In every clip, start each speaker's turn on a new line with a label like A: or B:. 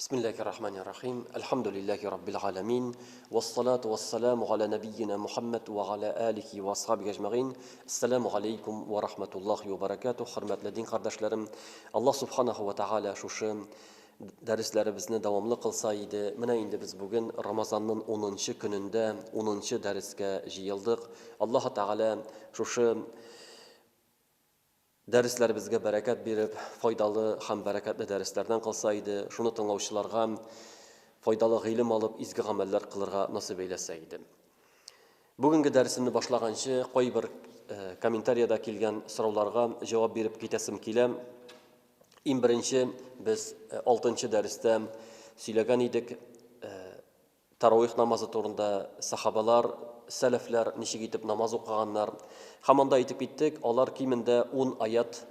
A: Бисмиллахи рахмани рахим. Әлхәмдүлилләһи раббил галәмин. Вассалату вассаламу галя нәбиyyина Мухаммад ва галя алихи ва асхабихи әҗмәгыйн. Ассаламу алейкум ва рахматуллахи ва баракатух. Хөрмәтле дин кардәшләрем, Аллаһ субханаху ва тааля шушы дәресләребезне дәвамлы кылса иде. Менә инде без бүген Рамазанның 10 көнендә 10 дәрескә җыелдык. Аллаһ Тәгалә шушы Дәресләребезгә бәрәкәт биреп, файдалы һәм бәрәкәтле дәресләрдән кылса иде, шуны тыңлаучыларга файдалы гыйлем алып, изге гамәлләр кылырга насыйп әйләсә иде. Бүгенге дәресемне башлаганчы, кайбер комментариядә килгән сорауларга җавап биреп китәсем килә. Иң беренче без 6 дәрестә сөйләгән идек, Таравих намазы турында сахабалар, сәләфләр ничек итеп намаз укыганнар. Һәм анда әйтеп киттек, алар кимендә ун аят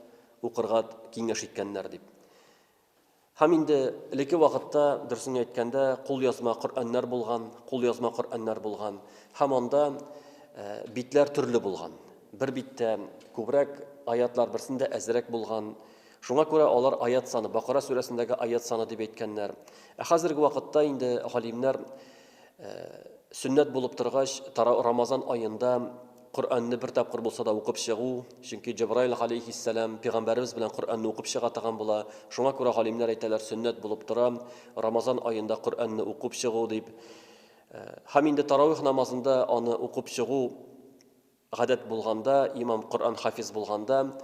A: укырга киңәш иткәннәр дип. Һәм инде элекке вакытта, дөресен әйткәндә, кулъязма Коръәннәр булган, кулъязма Коръәннәр булган. Һәм анда битләр төрле булган. Бер биттә күбрәк аятлар, берсендә әзрәк булган. Шуңа күрә алар аят саны, Бакара сүрәсендәге аят саны дип әйткәннәр. Ә хәзерге вакытта инде галимнәр сөннәт булып торгач, Рамазан аенда Коръәнне бер тапкыр булса да укып чыгу, чөнки Җәбраил галәйһиссәлам пәйгамбәребез белән Коръәнне укып чыга торган була. Шуңа күрә галимнәр әйтәләр, сөннәт булып тора Рамазан аенда Коръәнне укып чыгу дип. Һәм инде таравих намазында аны укып чыгу Гадәт булганда, имам Коръән хафиз булганда,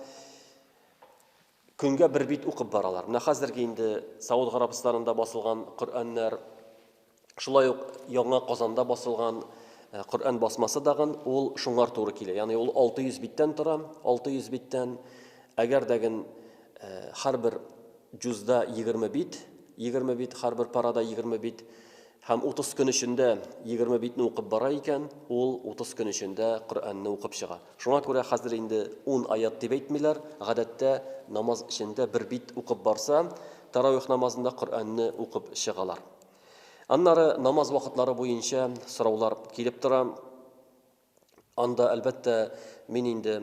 A: көнгә бер бит укып баралар. Менә хәзерге инде Сауд Гарәбстанында басылган Коръәннәр, шулай ук яңа Казанда басылган э, Коръән басмасы дагын ул шуңар туры килә. Ягъни ул 600 биттән тора, 600 биттән. Әгәр дәген э, һәрбер җузда 20 бит, 20 бит, һәрбер парада 20 бит Һәм 30 көн эчендә 20 битне укып бара икән, ул 30 көн эчендә Коръәнне укып чыга. Шуңа күрә хәзер инде ун аять дип әйтмиләр, гадәттә намаз эчендә бер бит укып барса, таравих намазында Коръәнне укып чыгалар. Аннары намаз вакытлары буенча сораулар килеп тора. Анда, әлбәттә, мин инде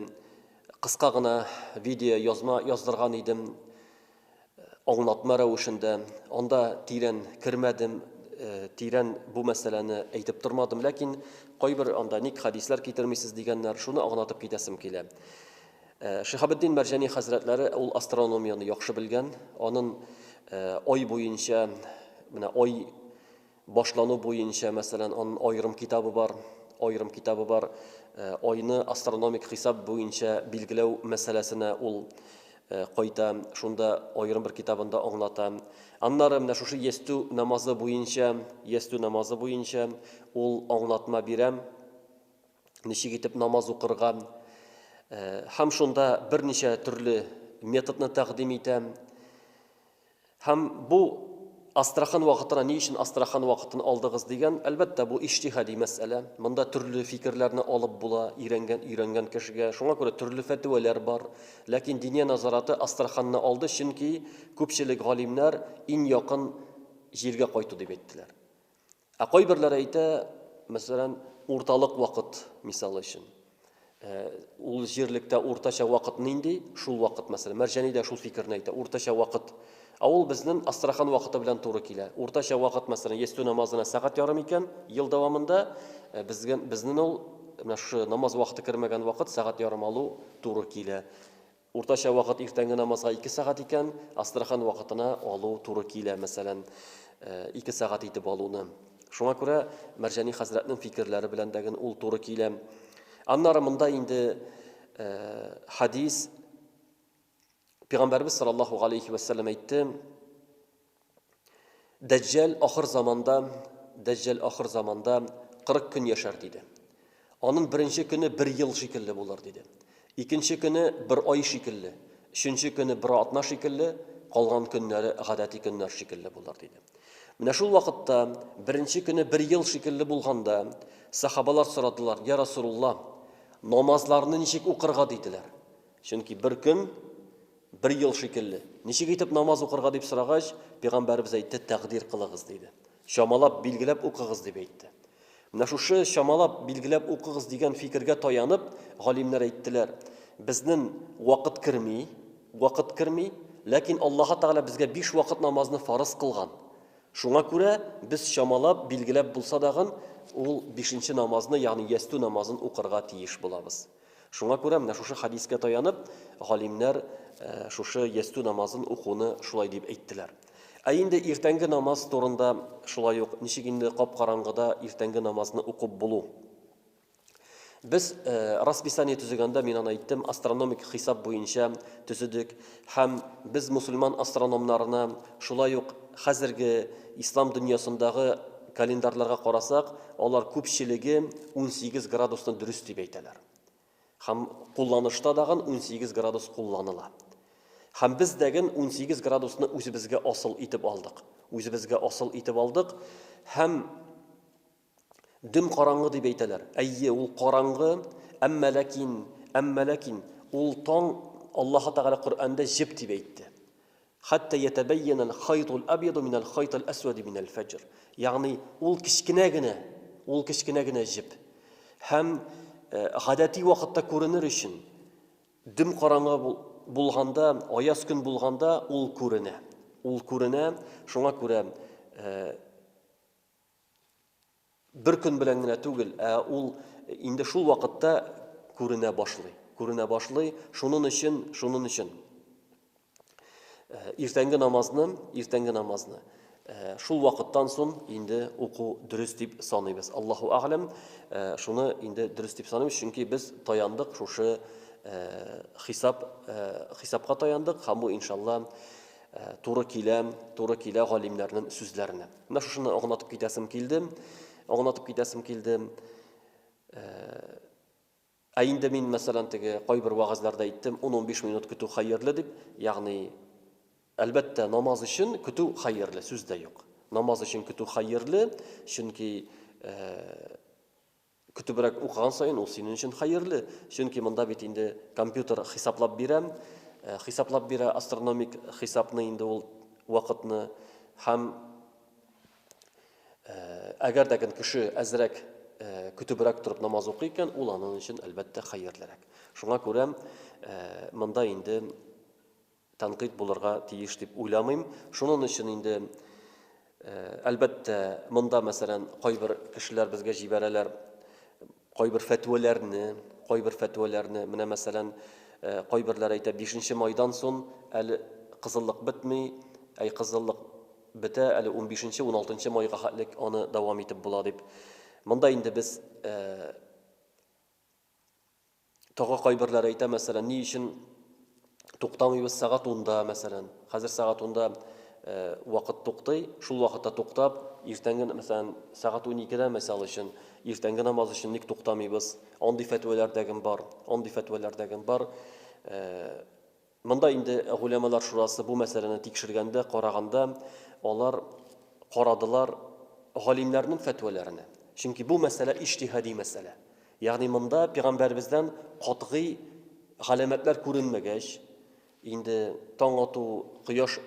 A: кыска гына видео язма яздырган идем, аңлатма рәвешендә. Анда тирән кермәдем, э, тирән бу мәсьәләне әйтеп тормадым, ләкин кайбер анда ник хәдисләр китермисез дигәннәр, шуны аңлатып китәсем килә. Э, Шиһабетдин Мәрҗани хәзрәтләре ул астрономияне яхшы белгән. Анын э, ай буенча, менә ай Башлану буенча, мәсәлән, аның аерым китабы бар, аерым китабы бар. Э, айны астрономик хисап буенча билгеләү мәсьәләсенә ул э, кайта, шунда аерым бер китабында аңлата. Аннары менә шушы ястү намазы буенча, ястү намазы буенча ул аңлатма бирә. Ничек итеп намаз укырга. Э, һәм шунда берничә төрле методны тәкъдим итә. Һәм бу Астрахан вакытына ни өчен Астрахан вакытын алдыгыз дигән, әлбәттә, бу иҗтиһади мәсьәлә. Монда төрле фикерләрне алып була, өйрәнгән, өйрәнгән кешегә. Шуңа күрә төрле фәтвәләр бар. Ләкин Диния назараты Астраханны алды, чөнки күпчелек галимнәр иң якын җиргә кайту дип әйттеләр. Ә кайберләре әйтә, мәсәлән, урталык вакыт мисалы өчен. Э, ул җирлектә уртача вакыт нинди? Шул вакыт, мәсәлән. Мәрҗани дә шул фикерне әйтә, уртача вакыт. Ә ул безнең Астрахан вакыты белән туры килә. Уртача вакыт, мәсәлән, ястү намазына сәгать ярым икән, ел дәвамында э, безгә безнең ул менә шушы намаз вакыты кермәгән вакыт сәгать ярым алу туры килә. Уртача вакыт иртәнге намазга ике сәгать икән, Астрахан вакытына алу туры килә, мәсәлән, ике сәгать итеп алуны. Шуңа күрә Мәрҗани хәзрәтнең фикерләре белән дә ул туры килә. Аннары монда инде хадис Пәйгамбәрбез саллаллаһу алейхи ва сәлләм әйтте, Дәҗҗал ахыр заманда, Дәҗҗал ахыр заманда 40 көн яшәр диде. Аның беренче көне бер ел шикелле булыр диде. Икенче көне бер ай шикелле, өченче көне бер атна шикелле, калган көннәре гадәти көннәр шикелле булыр диде. Менә шул вакытта беренче көне бер ел шикелле булганда, сахабалар сорадылар, Я Расулулла, намазларны ничек укырга диделәр. Чөнки бер көн Бер ел шикелле. Ничек итеп намаз укырга дип сорагач, пәйгамбәребез әйтте, тәкъдир кылыгыз, диде. Чамалап, билгеләп укыгыз, дип әйтте. Менә шушы чамалап, билгеләп укыгыз дигән фикергә таянып, галимнәр әйттеләр, безнең вакыт керми, вакыт керми, ләкин Аллаһы Тәгалә безгә биш вакыт намазны фарыз кылган. Шуңа күрә без чамалап, билгеләп булса дагын, ул бишенче намазны, ягъни ястү намазын укырга тиеш булабыз. Шуңа күрә менә шушы хәдискә таянып, галимнәр шушы ястү намазын укуны шулай дип әйттеләр. Ә инде иртәнге намаз турында шулай ук, ничек инде кап-караңгыда иртәнге намазны укып булу? Без расписание төзегәндә, мин аны әйттем, астрономик хисап буенча төзедек һәм без мусульман астрономнарына, шулай ук хәзерге ислам дөньясындагы календарьларга карасак, алар күпчелеге 18 градусны дөрес дип әйтәләр. Һәм кулланышта дагын 18 градус кулланыла. Һәм без дәген 18 градусны үзебезгә асыл итеп алдык. Үзебезгә асыл итеп алдык һәм Дөм караңгы дип әйтәләр. Әйе, ул караңгы, әмма ләкин, әмма ләкин ул таң Аллаһы Тәгалә Коръәндә җеп дип әйтте. Хәтта ятабайянал хайтул абьяду минал хайтал асвади минал фәҗр. Ягъни ул кечкенә генә, ул кечкенә генә җеп. Һәм э, гадәти вакытта күренер өчен дөм караңгы булганда, аяз көн булганда ул күренә. Ул күренә, шуңа күрә э, Бер көн белән генә түгел, ә ул инде шул вакытта күренә башлый. Күренә башлый. Шунын өчен, шунын өчен э, иртәнге намазны, иртәнге намазны э, шул вакыттан соң инде уку дөрес дип саныйбыз. Аллаһу әгъләм, э, шуны инде дөрес дип саныйбыз, чөнки без таяндык шушы хисап хисапка таяндык һәм бу иншалла туры килә, туры килә галимнәрнең сүзләренә. Менә шушыны аңлатып китәсем килде. Аңлатып китәсем килде. Ә инде мин, мәсәлән, теге кайбер вәгазьләрдә әйттем, 10-15 минут көтү хәерле дип, ягъни әлбәттә, намаз өчен көтү хәерле, сүз дә юк. Намаз өчен көтү хәерле, чөнки Көтебрәк укыган саен ул синең өчен хәерле, чөнки монда бит инде компьютер хисаплап бирә, хисаплап бирә астрономик хисапны инде ул вакытны һәм әгәр дә кеше әзрәк көтебрәк торып намаз укый икән, ул аның өчен әлбәттә хәерлерәк. Шуңа күрә монда инде тәнкыйть булырга тиеш дип уйламыйм. Шунын өчен инде, әлбәттә, монда, мәсәлән, кайбер кешеләр безгә җибәрәләр кайбер фәтвәләрне, кайбер фәтвәләрне, менә, мәсәлән, кайберләр әйтә, 5 майдан сон әле кызыллык бетми, әй кызыллык бетә, әле 15-нче, 16 майга хәтлек аны дәвам итеп була дип. Монда инде без Тагы кайберләре әйтә, мәсәлән, ни өчен туктамыйбыз сәгать унда, мәсәлән. Хәзер сәгать унда э, вакыт туктый, шул вакытта туктап, иртәнге, мәсәлән, сәгать уникедә, мисал өчен, иртәнге намаз өчен ник туктамыйбыз? Андый фәтвәләр дәген бар, андый фәтвәләр дәген бар. Э, Монда инде Голямалар шурасы бу мәсьәләне тикшергәндә, караганда, алар карадылар галимнәрнең фәтвәләренә. Чөнки бу мәсьәлә иҗтиһади мәсьәлә. Ягъни монда пәйгамбәребездән катгый галәмәтләр күренмәгәч, инде таң ату, кояш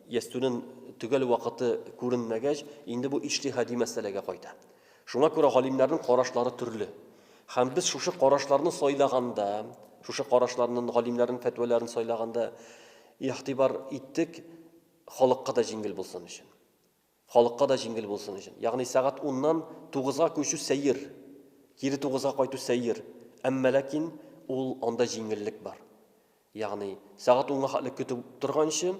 A: ястүнең төгәл вакыты күренмәгәч, инде бу иҗтиһади мәсьәләгә кайта. Шуңа күрә галимнәрнең карашлары төрле. Һәм без шушы карашларны сайлаганда, шушы карашларның, галимнәрнең фәтвәләрен сайлаганда игътибар иттек, халыкка да җиңел булсын өчен. Халыкка да җиңел булсын өчен. Ягъни сәгать уннан тугызга күчү сәер. Кире тугызга кайту сәер. Әмма ләкин ул анда җиңеллек бар. Ягъни сәгать унга хәтлек көтеп торганчы,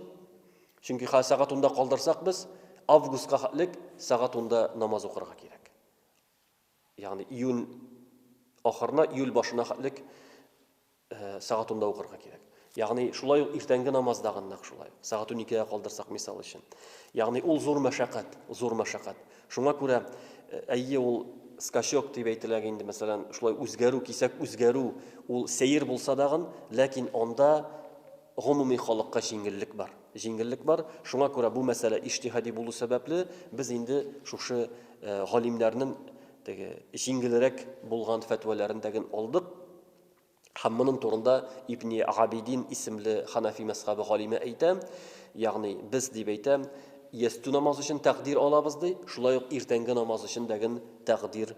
A: чөнки хәзер сәгать унда калдырсак без, августка хәтлек сәгать унда намаз укырга кирәк. Ягъни июнь ахырына, июль башына хәтлек э, сәгать унда укырга кирәк. Ягъни шулай ук иртәнге намаз да нәкъ шулай. Сәгать уникегә калдырсак, мисал өчен. Ягъни ул зур мәшәкать, зур мәшәкать. Шуңа күрә, э, әйе, ул скачок дип әйтелә инде, мәсәлән, шулай үзгәрү, кисәк үзгәрү, ул сәер булса дагын, ләкин анда гомуми халыкка җиңеллек бар. Җиңеллек бар. Шуңа күрә бу мәсьәлә иҗтиһади булу сәбәпле, без инде шушы э, галимнәрнең теге җиңелрәк булган фәтвәләрен дәген алдык. Һәм моның турында Ибни Габидин исемле ханафи мәзхәбе галиме әйтә, ягъни без дип әйтә, ястү намаз өчен тәкъдир алабыз ди, шулай ук иртәнге намаз өчен дәген тәкъдир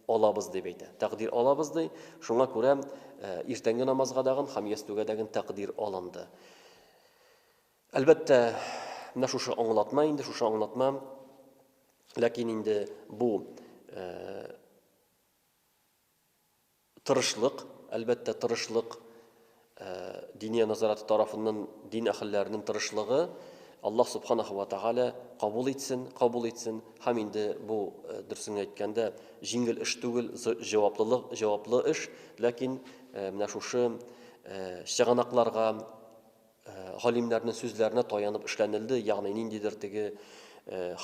A: алабыз дип әйтә. Тәкъдир алабыз ди. Шуңа күрә э, иртәнге намазга дагын һәм ястүгә дәген тәкъдир алынды. Әлбәттә, Менә шушы аңлатма инде, шушы аңлатма. Ләкин инде бу тырышлык, әлбәттә, тырышлык Диния назараты тарафыннан дин әһелләренең тырышлыгы Аллаһ субханаху ва тәгалә кабул итсен, кабул итсен. Һәм инде бу, дөресен әйткәндә, җиңел эш түгел, җаваплылык, җаваплы эш. Ләкин менә шушы чыганакларга галимнәрнең сүзләренә таянып эшләнелде, ягъни ниндидер теге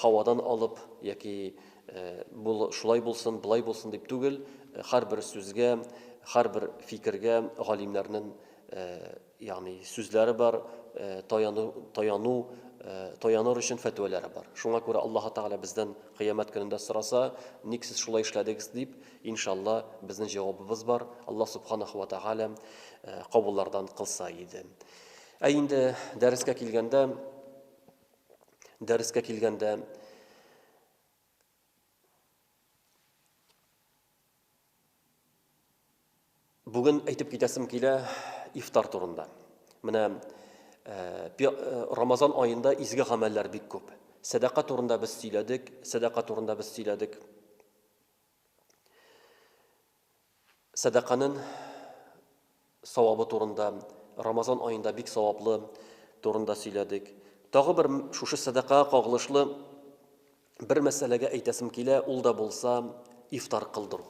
A: һавадан алып яки бу шулай булсын, болай булсын дип түгел, һәрбер сүзгә, һәрбер фикергә галимнәрнең ягъни сүзләре бар, таяну, таяну, таяныр өчен фәтвәләре бар. Шуңа күрә Аллаһ Тәгалә бездән кыямәт көнендә сораса, ник сез шулай эшләдегез дип, Иншалла, безнең җавабыбыз бар, Аллаһ Субханаһу ва Тәгалә кабуллардан кылса иде. Ә инде дәрескә килгәндә, дәрескә килгәндә, бүген әйтеп китәсем килә ифтар турында. Менә Рамазан аенда изге гамәлләр бик күп. Сәдака турында без сөйләдек, сәдака турында без сөйләдек. Сәдаканың савабы турында, Рамазан аенда бик саваплы турында сөйләдек. Тагы бер шушы сәдакага кагылышлы бер мәсьәләгә әйтәсем килә, ул да булса ифтар кылдыру.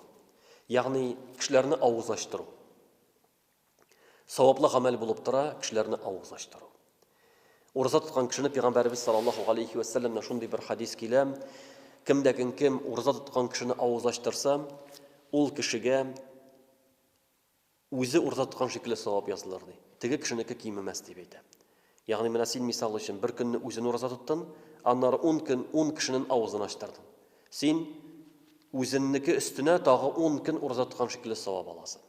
A: Ягъни кешеләрне авыз ачтыру. Саваплы гамәл булып тора кешеләрне авыз ачтыру. Ураза тоткан кешене пәйгамбәребез саллаллаһу алейхи ва сәлләмнән шундый бер хадис килә. Кемдәген кем ураза тоткан кешене авыз ачтырса, ул кешегә үзе ураза тоткан шикелле савап язылыр ди. Теге кешенеке кимемәс дип әйтә. Ягъни менә син мисал өчен бер көнне үзен ураза тоттың, аннары 10 көн 10 кешенең авызын ачтырдың. Син үзеннеке өстенә тагы 10 көн ураза тоткан шикелле савап аласың.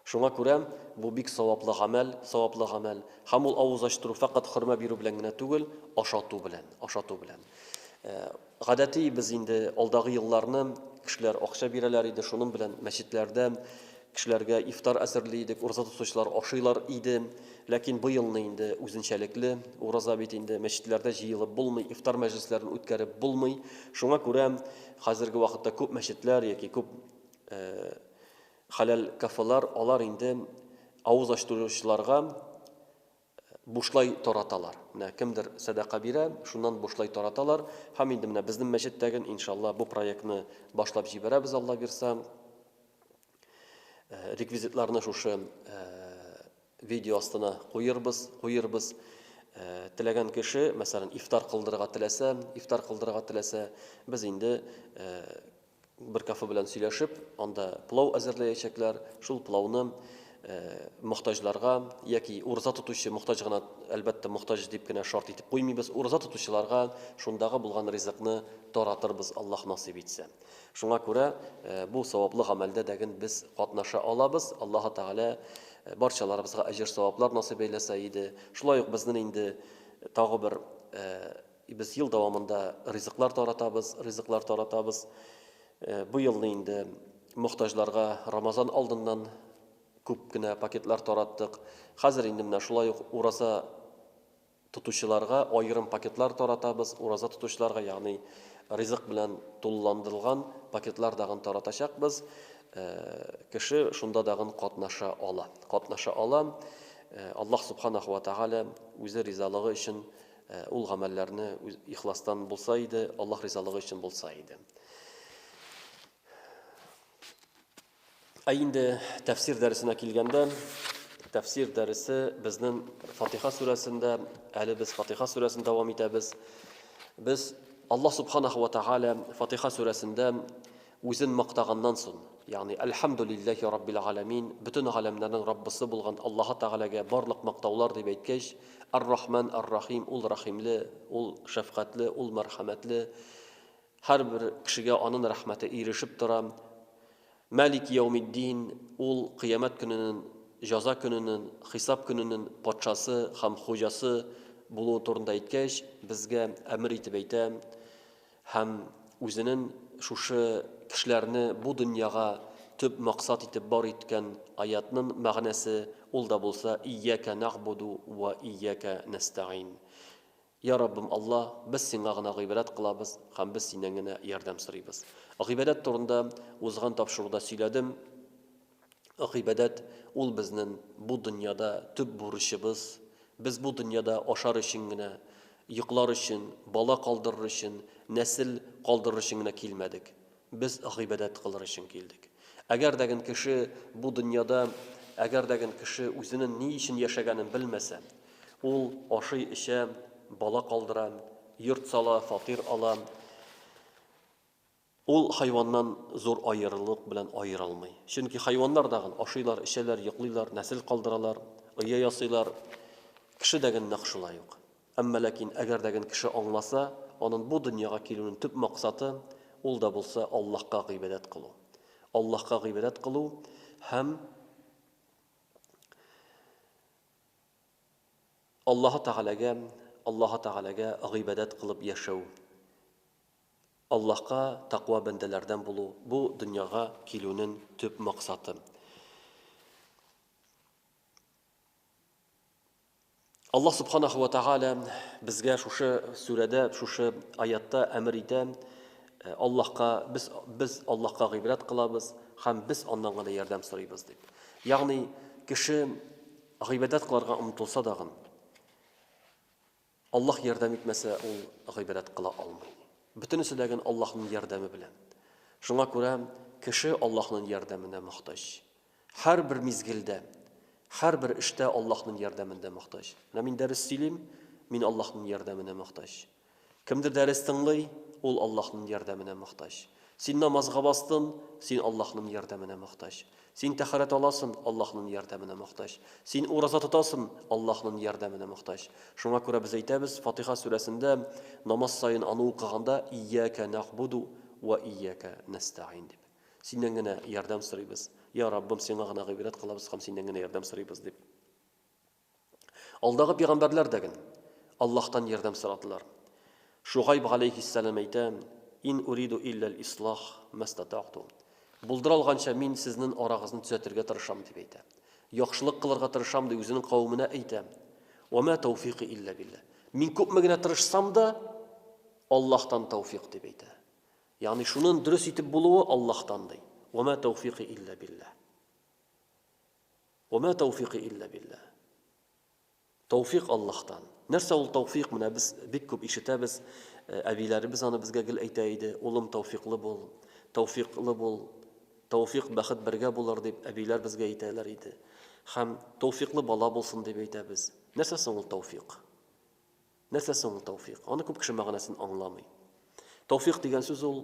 A: Шуңа күрә бу бик саваплы гамәл, саваплы гамәл. Һәм ул авыз ачтыру фәкать хөрмә бирү белән генә түгел, ашату белән, ашату белән. Гадәти без инде алдагы елларны кешеләр акча бирәләр иде, шуның белән мәчетләрдә кешеләргә ифтар әзерли идек, ураза тотучылар ашыйлар иде. Ләкин бу елны инде үзенчәлекле ураза бит инде, мәчетләрдә җыелып булмый, ифтар мәҗлесләрен үткәреп булмый. Шуңа күрә хәзерге вакытта күп мәчетләр яки күп Хәләл кафелар, алар инде авыз ачтыручыларга бушлай тараталар. Менә кемдер сәдака бирә, шуннан бушлай тараталар. Һәм инде менә безнең мәчеттәген, иншалла, бу проектны башлап җибәрәбез, Алла бирса. Реквизитларны шушы видео астына куербыз, куербыз. Теләгән кеше, мәсәлән, ифтар кылдырырга теләсә, ифтар кылдырырга теләсә, без инде Бер кафе белән сөйләшеп, анда пылау әзерләячәкләр. Шул пылауны мохтаҗларга яки ураза тотучы, мохтаҗ гына, әлбәттә, мохтаҗ дип кенә шарт итеп куймыйбыз, ураза тотучыларга шундагы булган ризыкны таратырбыз, Аллаһ насыйп итсә. Шуңа күрә бу саваплы гамәлдә дәген без катнаша алабыз. Аллаһы Тәгалә барчаларыбызга әҗер-саваплар насыйп әйләсә иде. Шулай ук безнең инде тагы бер Без ел дәвамында ризыклар таратабыз, ризыклар таратабыз. Бу елны инде мохтаҗларга Рамазан алдыннан күп кенә пакетлар тараттык. Хәзер инде менә шулай ук ураза тотучыларга аерым пакетлар таратабыз. Ураза тотучыларга, ягъни ризык белән тулыландырылган пакетлар дагын таратачакбыз. Кеше шунда дагын катнаша ала. Катнаша ала. Аллаһ Субханаху ва Тааля үзе ризалыгы өчен Ул гамәлләрне ихластан булса иде, Аллаһ ризалыгы өчен булса иде. Ә инде тәфсир дәресенә килгәндә, тәфсир дәресе безнең Фатиха сүрәсендә, әле без Фатиха сүрәсен дәвам итәбез. Без Аллаһ субханаху ва тааля Фатиха сүрәсендә Үзен мактаганнан сон, ягъни Әлхәмдүлилләһи раббил галәмин, бөтен галәмнәрнең Раббысы булган Аллаһы Тәгаләгә барлык мактаулар дип әйткәч, Ар-Рахман Ар-Рахим, Ул рәхимле, Ул шәфкатьле, Ул мәрхәмәтле, һәрбер кешегә Анын рәхмәте ирешеп тора. Мәлики яумиддин, Ул кыямәт көненен, җаза көненен, хисап көненен патшасы һәм хуҗасы булуы турында әйткәч, безгә әмер итеп әйтә, Һәм үзенен шушы кешеләрне бу дөньяга төп максат итеп бар иткән аятнын мәгънәсе, ул да булса, Ияка нәгъбуду вә ияка нәстәгыйн. Я Раббым Алла, без Сиңа гына гыйбадәт кылабыз һәм без Синнән генә ярдәм сорыйбыз. Гыйбадәт турында узган тапшыруда сөйләдем. Гыйбадәт ул безнен бу дөньяда төп бурычыбыз. Без бу дөньяда ашар өчен генә, йоклар өчен, бала калдырыр өчен, нәсел калдырыр өчен генә килмәдек. Без гыйбадәт кылыр өчен килдек. Әгәр дәген кеше бу дөньяда, әгәр дәген кеше үзенен ни өчен яшәгәнен белмәсә, ул ашый-эчә, бала калдыра, йорт сала, фатир ала, ул хайваннан зур аерылык белән аерылмый. Чөнки хайваннар дагын ашыйлар, эчәләр, йоклыйлар, нәсел калдыралар, оя ясыйлар. Кеше дәген нәкъ шулай ук. Әмма ләкин әгәр дә ген кеше аңласа, анын бу дөньяга килүнен төп максаты, ул да булса Аллаһка гыйбадәт кылу. Аллаһка гыйбадәт кылу һәм Аллаһы Тәгаләгә, Аллаһы Тәгаләгә гыйбадәт кылып яшәү. Аллаһка тәкъва бәндәләрдән булу, бу дөньяга килүнен төп максаты. Аллаһ Субханаху ва Тааля безгә шушы сүрәдә, шушы аятта әмер итә, э, Аллаһка без без Аллаһка гыйбрәт кылабыз һәм без аннан гына ярдәм сорыйбыз дип. Ягъни кеше гыйбадәт кылырга омтылса дагын, Аллаһ ярдәм итмәсә, ул гыйбадәт кыла алмый. Бөтенесе дә ген Аллаһның ярдәме белән. Шуңа күрә кеше Аллаһның ярдәменә мохтаҗ. Һәрбер мизгелдә, һәрбер эштә Аллаһның ярдәмендә мохтаҗ. Менә мин дәрес сөйлим, мин Аллаһның ярдәменә мохтаҗ. Кемдер дәрес тыңлый, ул Аллаһның ярдәменә мохтаҗ. Син намазга бастың, син Аллаһның ярдәменә мохтаҗ. Син тәһарәт аласың, Аллаһның ярдәменә мохтаҗ. Син ураза тотасың, Аллаһның ярдәменә мохтаҗ. Шуңа күрә без әйтәбез, Фатиха сүрәсендә намаз саен аны укыганда, Ияка нәгъбуду ва ияка нәстәгыйн дип. Синнән генә ярдәм сорыйбыз. Я Раббым, сиңа гына гыйбадәт кылабыз һәм синнән генә ярдәм сорыйбыз, дип. Алдагы пәйгамбәрләр дә ген Аллаһтан ярдәм сорадылар. Шугайб галәйһиссәлам әйтә, Ин уриду илләл ислах мастатагту. Булдыра алганча мин сезнең арагызны төзәтергә тырышам, дип әйтә. Яхшылык кылырга тырышам, дип үзенең кавеменә әйтә. Ва ма тауфикы илля билләһ. Мин күпме генә тырышсам да, Аллаһтан тауфик, дип әйтә. Ягъни шунын дөрес итеп булуы Аллаһтан ди. Ва ма тауфикы илля билләһ. Ва ма тауфикы илля билләһ. Тауфик Аллаһтан. Нәрсә ул тауфик? Менә без бик күп ишетәбез. Э, әбиләребез аны безгә гел әйтә иде. Улым, тауфиклы бул. Тауфиклы бул. Тауфик бәхет бергә булыр дип әбиләр безгә әйтәләр иде. Һәм тауфиклы бала булсын дип әйтәбез. Нәрсә соң ул тауфик? Нәрсә соң ул тәүфикъ? Аны күп кеше мәгънәсен аңламый. Тәүфикъ дигән сүз ул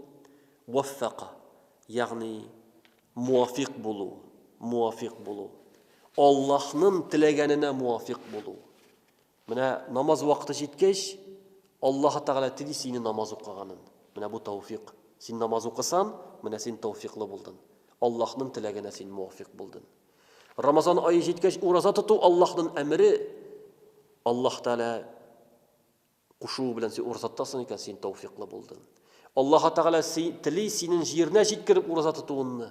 A: ваффака, ягъни муафик булу, муафик булу. Аллаһның теләгәненә муафик булу. Менә намаз вакыты җиткәч, Аллаһ Тәгалә тели сине намаз укыганын. Менә бу тәүфикъ. Син намаз укысан, менә син тәүфиклы булдың. Аллаһның теләгенә син муафик булдың. Рамазан ае җиткәч, ураза тоту Аллаһның әмере. Аллаһ Тәгалә кушуы белән син ураза тотасың икән, син тәүфиклы булдың. Аллаһ Тәгалә тели синең җиренә җиткереп ураза тотуыңны.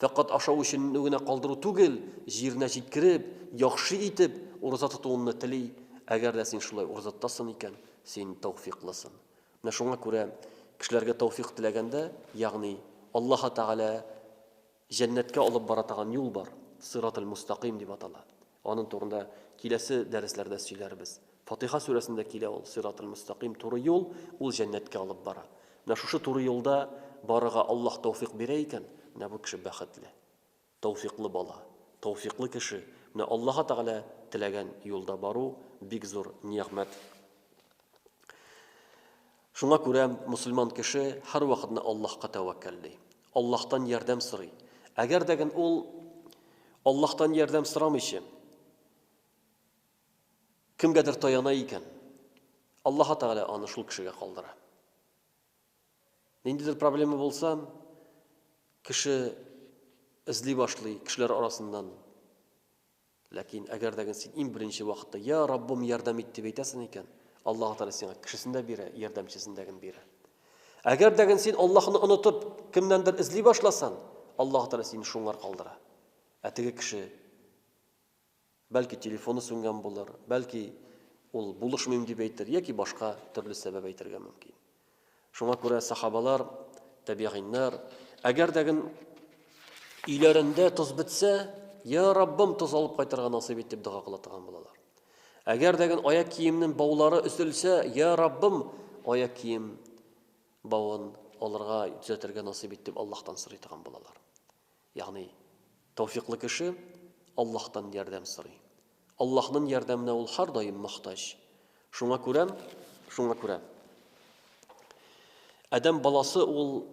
A: Фәкать ашау өчен генә калдыру түгел, җиренә җиткереп, яхшы итеп ураза тотуыңны тели. Әгәр дә син шулай ураза тотасың икән, син тәүфиклысың. Менә шуңа күрә кешеләргә тәүфик теләгәндә, ягъни Аллаһ Тәгалә Җәннәткә алып бара торган юл бар, сырател-мустакыйм дип атала. Аның турында киләсе дәресләрдә сөйләрбез. Фатиха сүрәсендә килә ул, сырател-мустакыйм, туры юл, ул җәннәткә алып бара. Менә шушы туры юлда барырга Аллаһ тәүфыйк бирә икән, менә бу кеше бәхетле. Тәүфыйклы бала, тәүфыйклы кеше. Менә Аллаһы Тәгалә теләгән юлда бару бик зур нигъмәт. Шуңа күрә мөселман кеше һәрвакытны Аллаһка тәвәккәлли. Аллаһтан ярдәм сорый. Әгәр дә ген ул Аллаһтан ярдәм сорамыйча, кемгәдер таяна икән, Аллаһ Тәгалә аны шул кешегә калдыра. Ниндидер проблема булса, кеше эзли башлый кешеләр арасыннан. Ләкин әгәр дә син иң беренче вакытта, Я Раббым, ярдәм ит дип әйтәсең икән, Аллаһ Тәгалә сиңа кешесен дә бирә, ярдәмчесен дә бирә. Әгәр дә син Аллаһны онытып, кемнәндер эзли башласаң, Аллаһ Тәгалә сине шуңар калдыра. Ә теге кеше бәлки телефоны сүнгән булыр, бәлки Ул булышмыйм дип әйтер яки башка төрле сәбәп әйтергә мөмкин. Шуңа күрә сахабалар, табигыйннар, әгәр дә ген өйләрендә тоз бетсә, я Раббым, тоз алып кайтырга насыйп ит дип дога кыла торган булалар. Әгәр дә ген аяк киемнең баулары өзелсә, я Раббым, аяк кием бавын алырга, төзәтергә насыйп ит дип Аллаһтан сорый торган булалар. Ягъни, тәүфиклы кеше Аллаһтан ярдәм сорый. Аллаһнын ярдәменә ул һәрдаим мохтаҗ. Шуңа күрә, шуңа күрә адәм баласы ул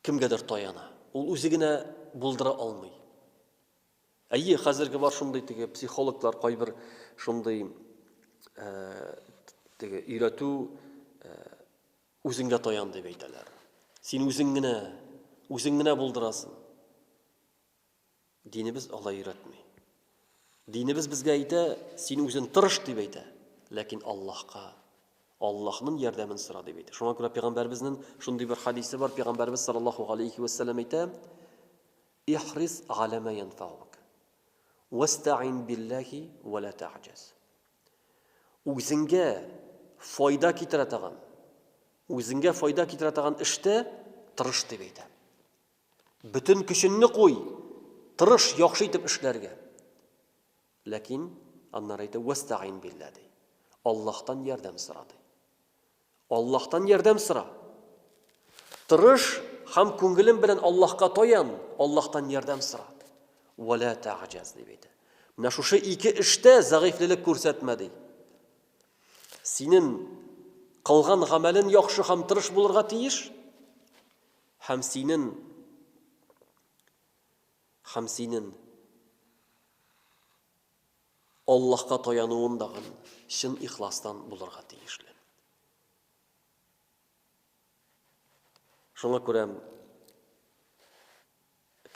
A: кемгәдер таяна. Ул үзе генә булдыра алмый. Әйе, хәзерге бар шундый теге психологлар кайбер шундый э, теге өйрәтү э, Үзеңгә таян, дип әйтәләр. Син үзең генә, үзең генә булдырасың. Динебез алай өйрәтми. Динебез безгә әйтә, син үзен тырыш дип әйтә, ләкин Аллаһка, Аллаһның ярдәмен сора дип әйтә. Шуңа күрә пәйгамбәребезнең шундый бер хадисе бар, пәйгамбәребез саллаллаһу алейхи ва сәлләм әйтә: "Ихрис аля ма янфаук, вастаин биллахи ва ла та'җаз." Үзеңгә файда китерә торган, үзеңгә файда китерә торган эштә тырыш дип әйтә. Бөтен көчеңне куй, тырыш яхшы итеп эшләргә. Ләкин аннары әйтә, вәстәгыйн билла ди. Аллаһтан ярдәм сора ди. Аллаһтан ярдәм сора. Тырыш һәм күңелең белән Аллаһка таян, Аллаһтан ярдәм сора. Вәлә тәгъҗаз дип әйтә. Менә шушы ике эштә зәгыйфьлелек күрсәтмә ди. Синең кылган гамәлен яхшы һәм тырыш булырга тиеш. Һәм синең һәм синең Аллаһка таянуын дагын чын ихластан булырга тиешле. Шуңа күрә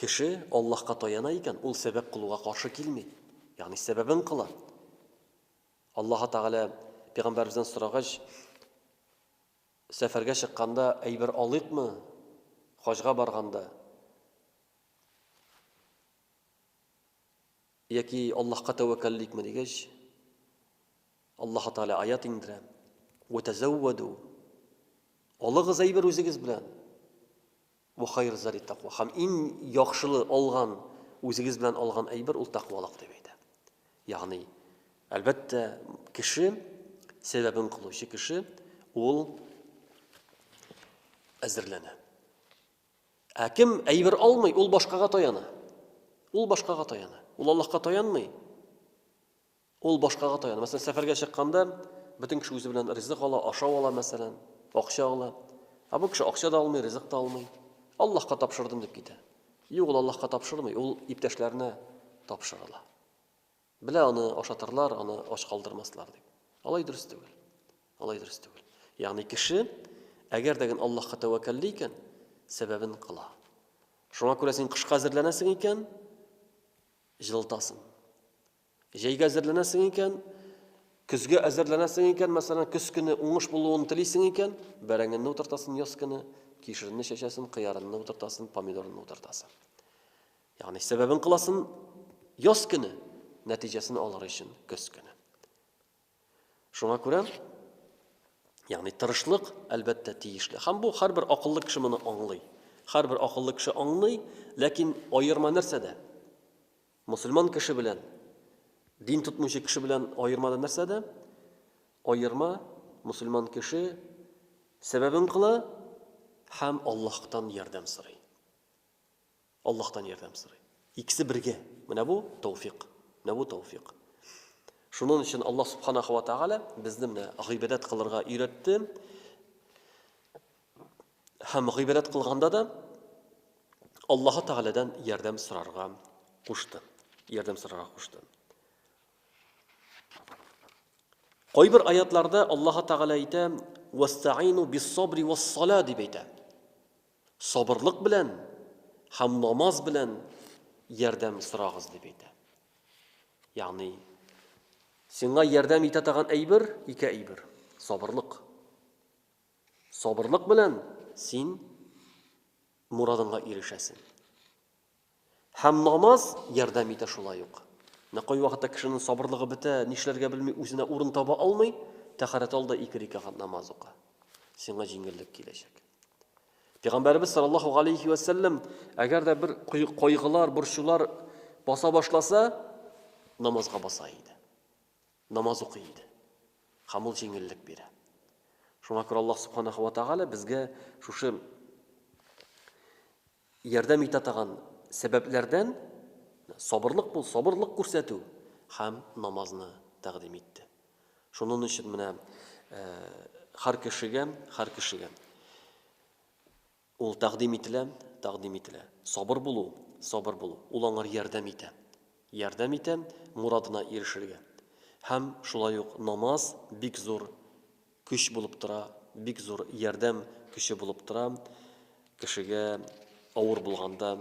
A: кеше Аллаһка таяна икән, ул сәбәп кылуга каршы килми. Ягъни сәбәбен кыла. Аллаһ Тәгалә пәйгамбәребездән сорагач, сәфәргә чыкканда әйбер алыйкмы? Хаҗга барганда Яки Аллаһка тәвәккәлликме дигәч, Аллаһ Тәгалә аят иңдерә. Ва тазавваду. Алыгыз әйбер үзегез белән. Ва хайр зари таква. Һәм иң яхшылы алган, үзегез белән алган әйбер ул таквалык дип әйтә. Ягъни, әлбәттә, кеше сәбәбен кылучы кеше ул әзерләнә. Ә кем әйбер алмый, ул башкага таяна. Ул башкага таяна. Ул Аллаһка таянмый. Ул башкага таяна. Мәсәлән, сәфәргә чыкканда бөтен кеше үзе белән ризык ала, ашау ала, мәсәлән, акча ала. Ә бу кеше акча да алмый, ризык та алмый. Аллаһка тапшырдым дип китә. Юк, ул Аллаһка тапшырмый, ул иптәшләренә тапшырыла. Белә аны ашатырлар, аны ач калдырмаслар дип. Алай дөрес түгел. Алай дөрес түгел. Ягъни кеше, әгәр дә Аллаһка тәвәккәлли икән, сәбәбен кыла. Шуңа күрә син кышка әзерләнәсең икән, җылытасың. Җәйгә әзерләнәсең икән, көзгә әзерләнәсең икән, мәсәлән, көз көне уңыш булуын телисең икән, бәрәңгеңне утыртасың яз көне, кишерне чәчәсең, кыярыңны утыртасың, помидорыңны утыртасың. Ягъни сәбәбен кыласын яз көне, нәтиҗәсен алыр өчен көз көне. Шуңа күрә, ягъни тырышлык әлбәттә тиешле. Һәм бу һәрбер акыллы кеше моны аңлый. Һәрбер акыллы кеше аңлый, ләкин аерма нәрсәдә? Мусульман кеше белән дин тотмаучы кеше белән аерма да нәрсәдә? Аерма мусульман кеше сәбәбен кыла һәм Аллаһтан ярдәм сорый. Аллаһтан ярдәм сорый. Икесе бергә. Менә бу тәүфик. Менә бу тәүфик. Шуның өчен Аллаһ субханаху ва тааля безне менә гыйбадәт кылырга өйрәтте. Һәм гыйбадәт кылганда да Аллаһ Тәгаләдән ярдәм сорарга кушты. Ярдәм сорарга кушты. Кайбер аятларда Аллаһ Тәгалә әйтә: "Вастаину бис-сабри вас-сала" дип әйтә. Сабырлык белән һәм намаз белән ярдәм сорагыз, дип әйтә. Ягъни, сиңа ярдәм итә торган әйбер, ике әйбер. Сабырлык. Сабырлык белән син мурадыңа ирешәсең. Һәм намаз ярдәм итә шулай ук. Менә кайвакытта кешенең сабырлыгы бетә, нишләргә белми, үзенә урын таба алмый, тәһарәт ал да ике рәкәгать намаз укы. Сиңа җиңеллек киләчәк. Пәйгамбәребез саллаллаһу алейхи ва сәлләм, әгәр дә бер кайгылар, борчулар баса башласа, намазга баса иде. Намаз укый иде. Һәм ул җиңеллек бирә. Шуңа күрә Аллаһ субханаху ва тааля безгә шушы ярдәм итә торган сәбәпләрдән сабырлык бул, сабырлык күрсәтү һәм намазны тәкъдим итте. Шуның өчен менә һәр кешегә, һәр кешегә ул тәкъдим ителә, тәкъдим ителә. Сабыр булу, сабыр булу. Ул аңар ярдәм итә. Ярдәм итә мурадына ирешергә. Һәм шулай ук намаз бик зур көч булып тора, бик зур ярдәм көче булып тора кешегә авыр булганда.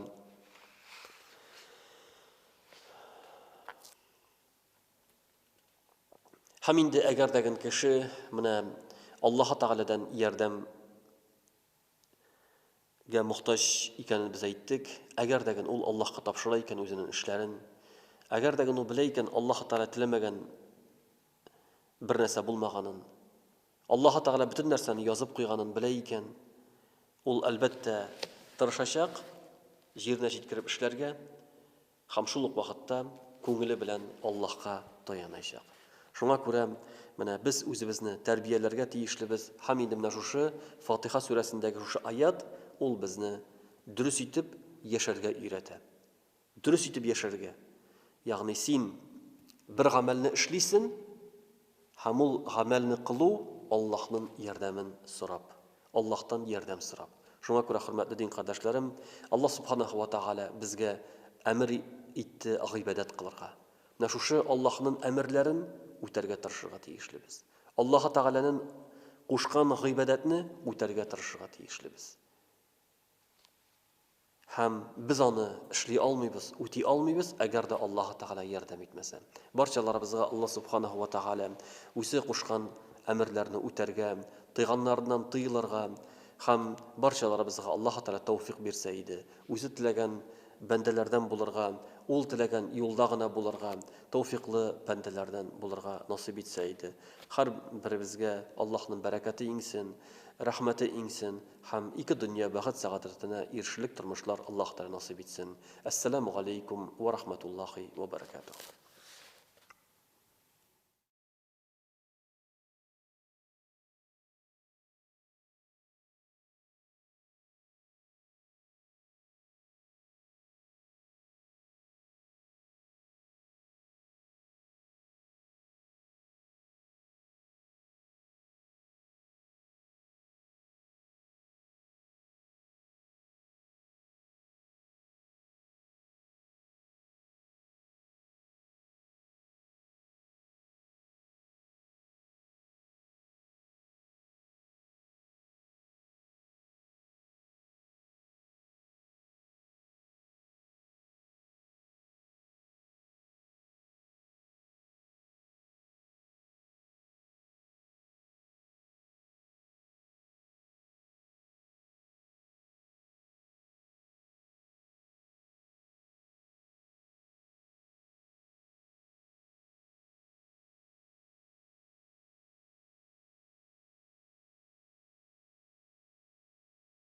A: Һәм инде әгәр дә кеше менә Аллаһы Тәгаләдән ярдәм гә мохтаҗ икәнен без әйттек. Әгәр дә ул Аллаһка тапшыра икән үзенең эшләрен, әгәр дә ул белә икән Аллаһ Тәгалә теләмәгән бер нәрсә булмаганын, Аллаһ Тәгалә бөтен нәрсәне язып куйганын белә икән, ул әлбәттә тырышачак җиренә җиткереп эшләргә, Һәм шул ук вакытта күңеле белән Аллаһка таяначак. Шуңа күрә менә без үзебезне тәрбияләргә тиешлебез һәм инде менә шушы Фатиха сүрәсендәге шушы аят ул безне дөрес итеп яшәргә өйрәтә. Дөрес итеп яшәргә. Ягъни син бер гамәлне эшлисен, Һәм ул гамәлне кылу Аллаһнын ярдәмен сорап, Аллаһтан ярдәм сорап. Шуңа күрә, хөрмәтле дин кардәшләрем, Аллаһ Субханаһу ва Тәгалә безгә әмер итте гыйбадәт кылырга. Менә шушы Аллаһнын әмерләрен үтәргә тырышырга тиешлебез. Аллаһы Тәгаләнен кушкан гыйбадәтне үтәргә тырышырга тиешлебез. Һәм без аны эшли алмыйбыз, үти алмыйбыз, әгәр дә Аллаһы Тәгалә ярдәм итмәсә. Барчаларыбызга Аллаһ Субханаһу ва Тәгалә Үзе кушкан әмерләрне үтәргә, тыйганнарыннан тыелырга һәм барчаларыбызга Аллаһы Тәгалә тәүфикъ бирсә иде, Үзе теләгән бәндәләрдән булырга, Ул теләгән юлда гына булырга, тәүфикълы бәндәләрдән булырга насыйп итсә иде. Һәрберебезгә Аллаһның бәрәкәте иңсен, рәхмәте иңсен. Һәм ике дөнья бәхет-сәгадәтенә ирешерлек тормышлар Аллаһ Тәгалә насыйп итсен. Әссәламү галәйкүм вә рахмәтуллаһи вә бәрәкәтүһ.